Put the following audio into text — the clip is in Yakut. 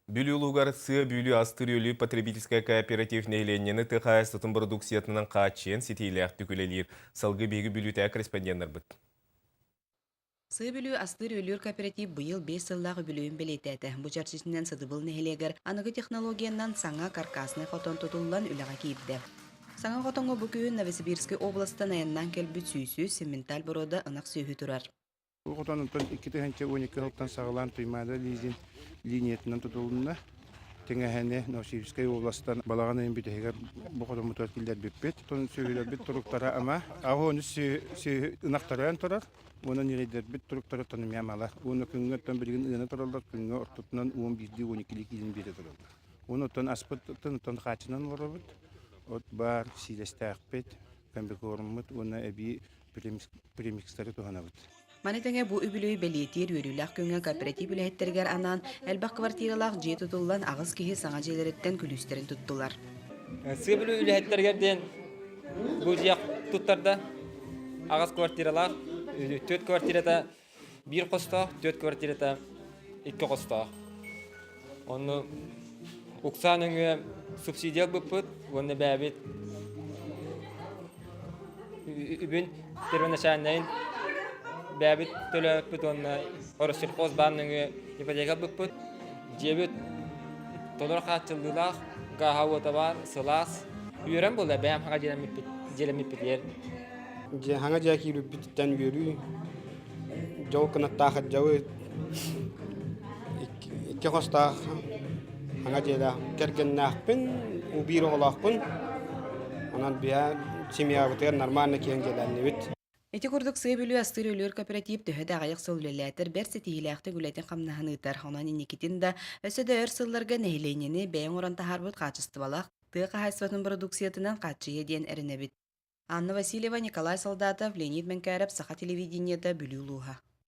Бүлүү улуугар сыа Бүлүү астыыр-үөлүү потребительскай кооператив нэһилиэнньэни тыа хаһаайыстыбатын бородууксуйатынан хааччыйан ситиилээхтик үлэлиир. Салгыы биһиги Бүлүүтээҕи корреспонденнарбыт. Сыа Бүлүү астыыр-үөлүүр кооператив быйыл 5 сыллаах үбүлүөйүн бэлиэтээтэ. Бу чэрчитинэн Сыдыбыл нэһилиэгэр аныгы технологиянан саҥа каркаснай хотон тутуллан үлэҕэ киирдэ. Саҥа хотоҥҥо бу күһүн Новосибирскай областан айаннаан кэлбит сүүсүс симменталь боруода ынах сүөһү турар. Бу хотонуттан 2012 сылтан саҕалаан Туймаада лизин линиятынан тутулунна. Тэҥэһэни Новосибирскай областан балаҕан ыйын бүтэһигэр бу хотоммутугар киллэрбиппит. Тон сүөһүлэрбит туруктара ама аҕыс сүөһү ынахтарыан турар. Уонна ньирэйдэрбит туруктара тонумя мала. Уонна күҥҥэ оттон билигин ыана тураллар, күҥҥэ ортотунан 11 12 киилин биэрэ тураллар. Уонна оттон аспыттан оттон хааччынан олоробут. От баар, сиилэстээхпит, комбикорммут уонна эбии премикстары туһанабыт. Маны тэҥэ бу үбүлүөй бэлиэтиир үөрүүлээх күҥҥэ кооператив үлэһиттэригэр анаан элбэх квартиралаах дьиэ тутуллан аҕыс киһи саҥа дьиэлэриттэн күлүүстэрин туттулар. Сыа Бүлүү үлэһиттэригэр диэн бу дьиэ туттарда аҕыс квартиралаах, түөрт квартирата биир хостоох, түөрт квартирата икки хостоох. Онно уксаан өҥүө субсидия ылбыппыт уонна бэйэбит үбүн первоначальнайын бэйэбит төлөөбүппүт уонна Россельхозбаан нөҥүө ипотека ылбыппыт. Дьиэбит толору хааччыллыылаах, гааһа уота баар, сылаас. Үөрэн буолла бэйэм хаҥа дьиэлэммиппит дьиэлэммиппитигэр. Дьиэ хаҥа дьиэ киирбиппититтэн үөрүү, дьол кынаттаах дьабы икки хостоох хаҥа дьиэлээх кэргэннээхпин, биир оҕолоохпун. Онон биһэ семьябытыгар нормально киэҥ дьиэлэннибит. Ити курдук Сыа Бүлүү астыыр өлүөр кооператив төһө да аҕыйах сыл үлэлээтэр, бэрт ситиһиилээхтик үлэтин-хамнаһын ыытар. Онон инникитин да, өссө да өр сылларга нэһилиэнньэни бэйэҥ оҥорон таһаарбыт хаачыстыбалаах тыа хаһаайыстыбатын бородууксуйатынан хааччыйыа диэн эрэнэбит. Анна Васильева, Николай Солдатов, Леонид Мэҥкээрэп, Саха телевидениета, Бүлүү улууһа.